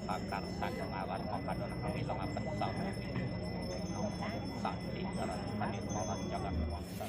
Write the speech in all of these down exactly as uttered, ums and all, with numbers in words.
Lakar saking aran makadon kami langapan sami. Sakti daran kami pangan jagat wangsa.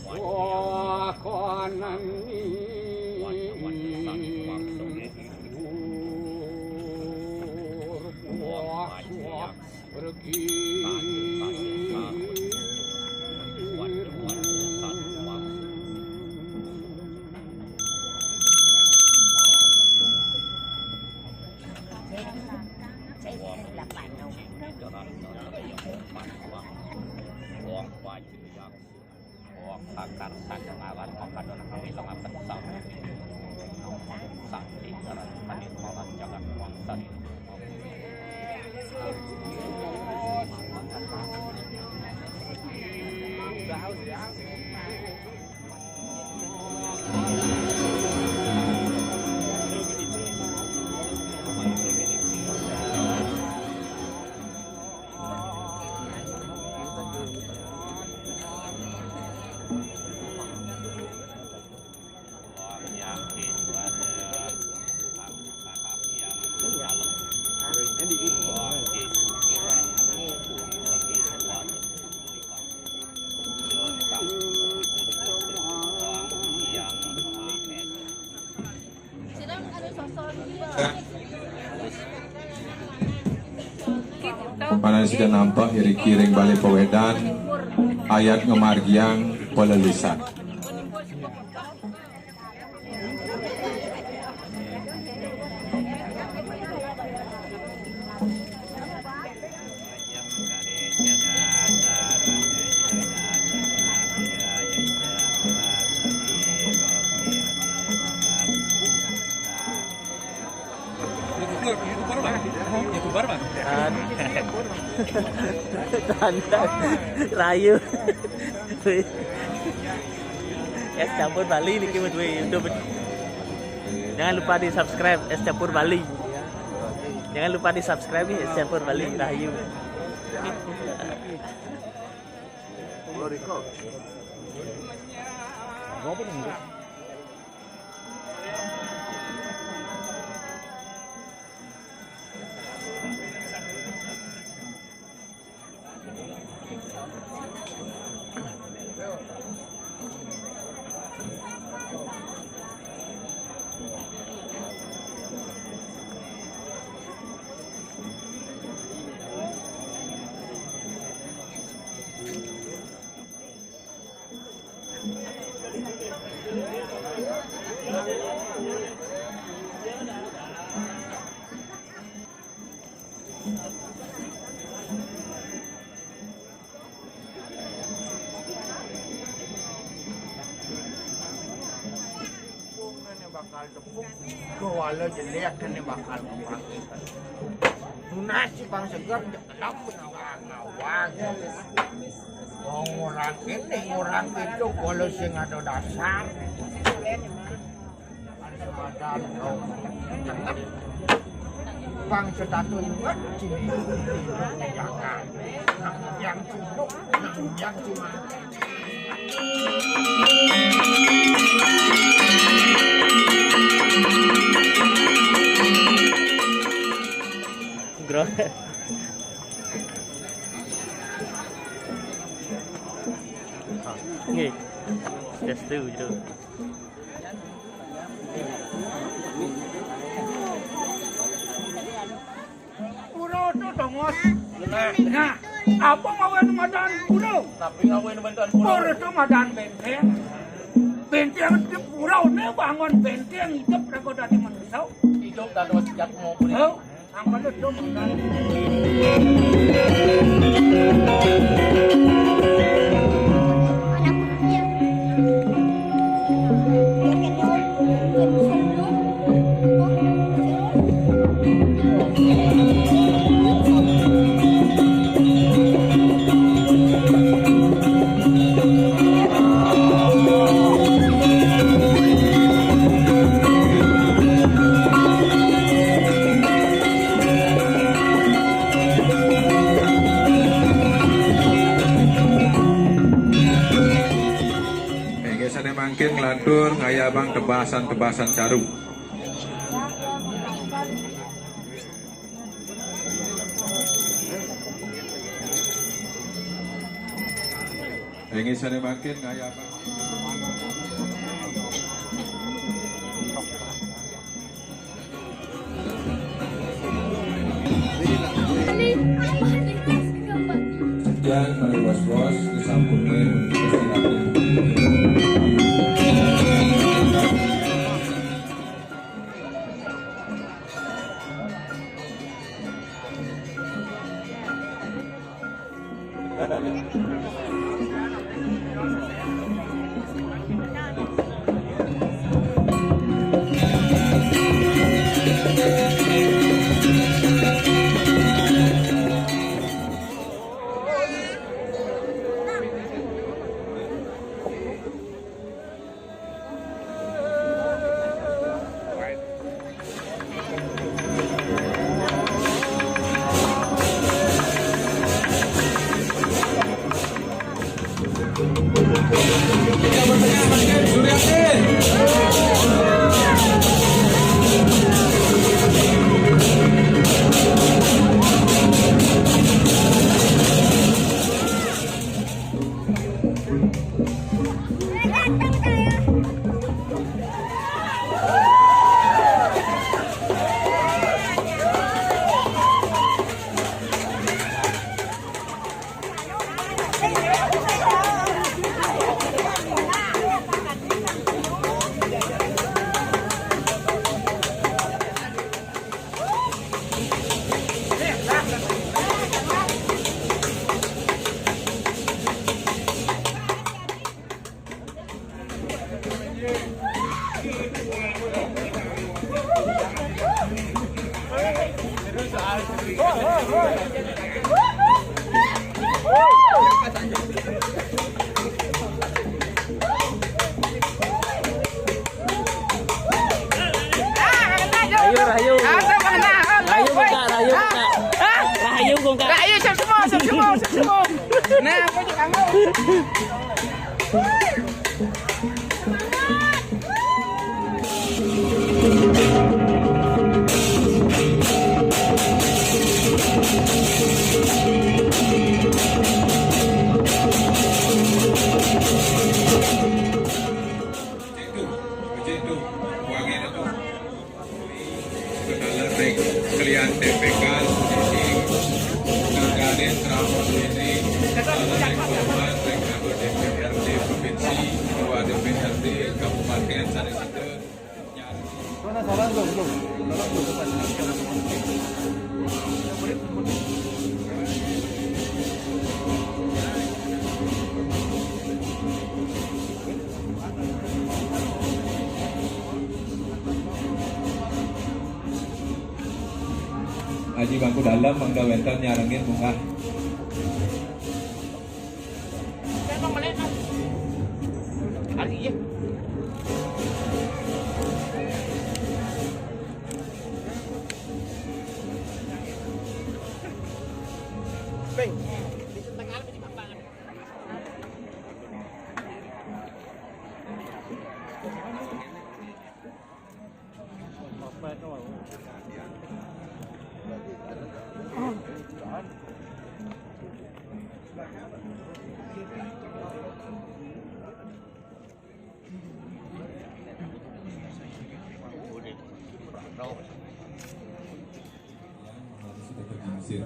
Wah, konan ni. Wah, wah, wah. Pergi. Wong sakar sandangawan makadon kami tengah pecah. Sakti darat kami tolak jagat wong tadi. Panan sida nampa iriki ring balé pawédan, ayat ngamargiang palelisan. YouTuber, YouTuber, Bang. YouTuber, Bang. Tan. Tan, tan. Rahayu. Es Campur Bali niki, duwe YouTube. Jangan lupa di-subscribe, Es Campur Bali. Jangan lupa di-subscribe nih, Es Campur Bali. Rahayu. Bakal tepuk, kuala jelék kéné bakal kepaké. Tunas si Bang Seger, jekelem ngawang-ngawang. Wong orang kéné, orang kéto, kuala sing ada dasar. Bangsa Tatu ingat sini. Jangan. Yang sibuk, yang cuma. Bro. Nggih. Just do, bro. Pura to dongos. Nah, apa ngawé madan pura? Tapi ngawé madan pura. Pura to madan bénténg. Bénténg di pura né bangun bénténg hidup raga dadi manusa. Hidup dados jatmu. Oh. Inggih, sané mangkin nglantur ngayabang tebasan-tebasan caru. Ing sané mangkin ngayabang. Sekian para bos-bos, kesampune. Rahayu, rahayu. Rahayu buka, rahayu buka. Rahayu buka. Rahayu, siap semua, siap semua, siap semua. Nah, aku juga kangen. Kelian T P K, Nagarin, Keramat ini, Kepala Korban, Ketua D P R D Provinsi, Ketua D P R D Kabupaten, Sanes. Aji bangku dalem, mangda wénten nyarengin munggah. Sida kagingsir.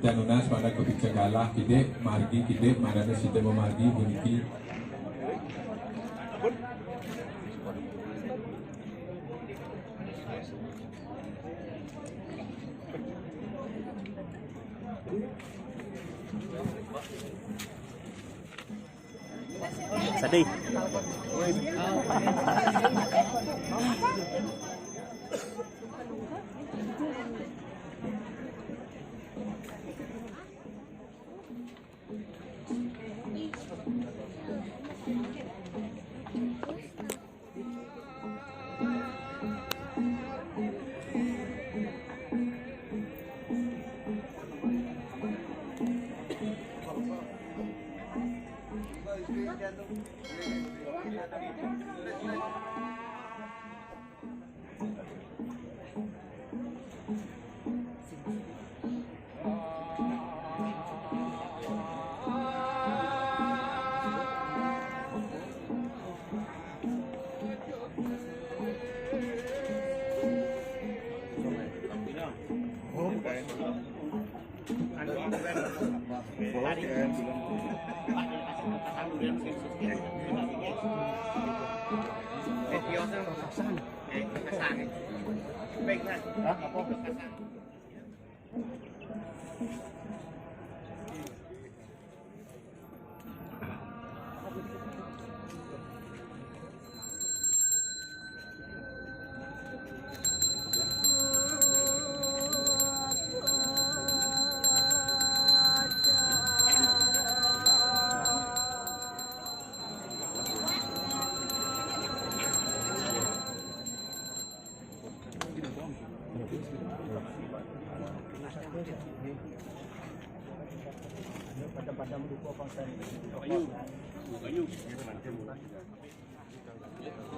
Tan nunas mangda kapiksa galah kidik, margi kidik, mangda sida mamargi puniki. Sedih.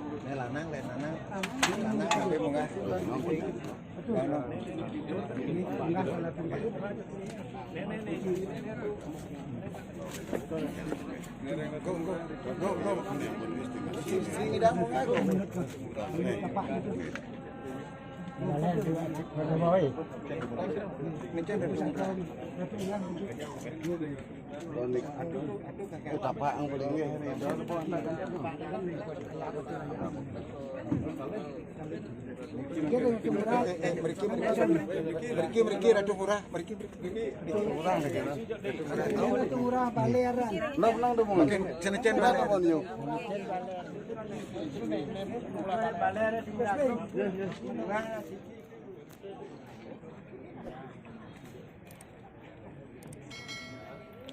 Ini lanang, lain lanang. Lanang sampai munggah. Ini tidak munggah. Ngecek dari sana. Aduh, aduh, kakak. Tapak yang paling ini. Eh, eh, mriki, mriki, mriki, mriki, Ratu Ngurah, mriki, mriki, mriki. Ratu Ngurah, Baleran. Nang, nang, dong, mungkin. Cen-cen, Baleran.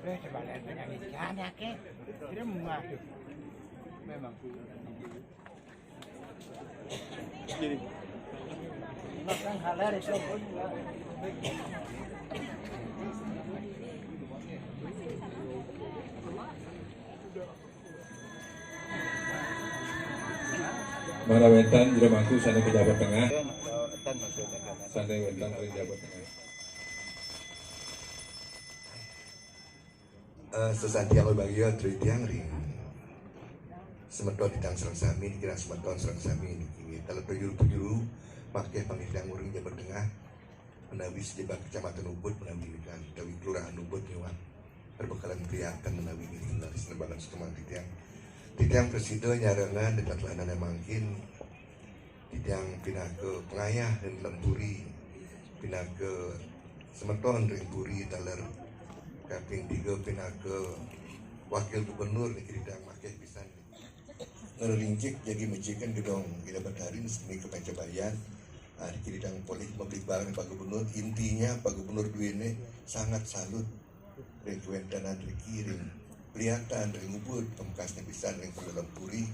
Eh, coba lihat penyanyi sana, ke. Dia mah. Memang. Ini. Makan halal itu. Manawi wénten jero mangku sané ka Jawa Tengah. Sané wénten ring Jawa Tengah. Eh, sesaji anu bagya titiang ring semeton titiang sareng sami, kirang semeton sareng sami niki. Taler juru-juru makéh pangidang ring Jawa Tengah. Menawi sejebak Kecamatan Ubud, menawi wikan utawi Kelurahan Ubud nyuwun perbekelan priyatan menawi ngiring laris nembangan setemang titiang. Titiang prasida nyarengan ring tetelanané mangkin, titiang pinaka pangayah ring lem puri, pinaka semeton ring puri taler kaping tiga pinaka wakil gubernur niki titiang makéh pisan. Ngrerincik jagi mecikan gedong Ida Betari seni kepancabayan. Ah, dikirang polih mabligbaran Pak Gubernur. Intinya Pak Gubernur duéné sangat salut ring kawéntenan riki ring Peliatan, ring Ubud, pamekasné pisan ring Pelelem Puri,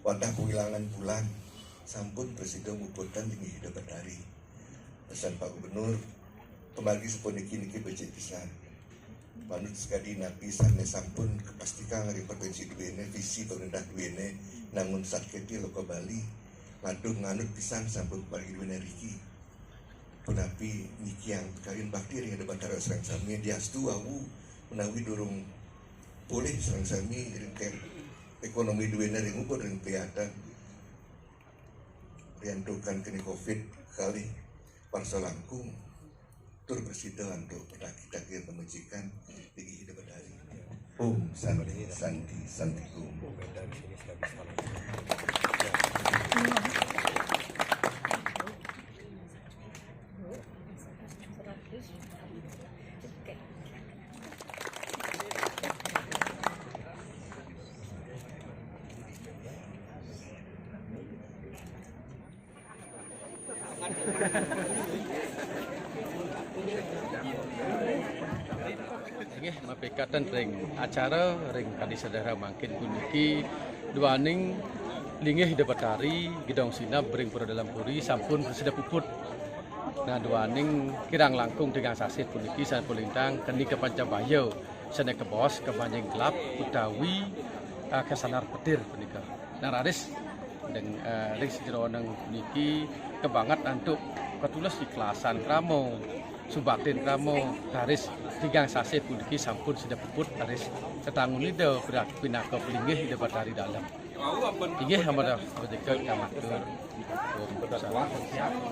wantah pawilangan bulan sampun prasida muputang linggih Ida Betari. Pesan Pak Gubernur, pamargi sapuniki niki becik pisan. Manut sakadi napi sané sampun kapastikang ring provinsi duéné, visi pamréntah duéné, nangun Sat Kerthi Loka Bali, ngadung nganut pisan sampun pamargi duéné riki. Punapi niki kayun bakti ring Ida Betara sareng sami, diastu wau menawi durung pulih sareng sami ring ékonomi duéné ring Ubud ring Peliatan. Riantukan keni covid kalih parsa langkung, tur prasida antuk pataki-taki pamecikan linggih Ida Betari. Om Santi, Santi, Santi Om. Inggih, mapikatan ring acara ring kadi sedera mangkin puniki, duaning linggih Ida Betari, Gedong Sineb ring Pura Dalem Puri sampun prasida puput. Nah, duaning kirang langkung tigang sasih puniki sampun lintang keni kapancabaya sané kabaos kabanjing gelap utawi, eh, kasanar petir punika. Nah, raris deng-, eh, ring sajeroning puniki kabanget antuk katulas iklasan krama, subaktin krama, raris tigang sasih puniki sampun sida puput, raris tetangun Ida pira-, pinaka palinggih Ida Betari Dalem. Inggih, amarta punika kamatur. Om Sawastiastu.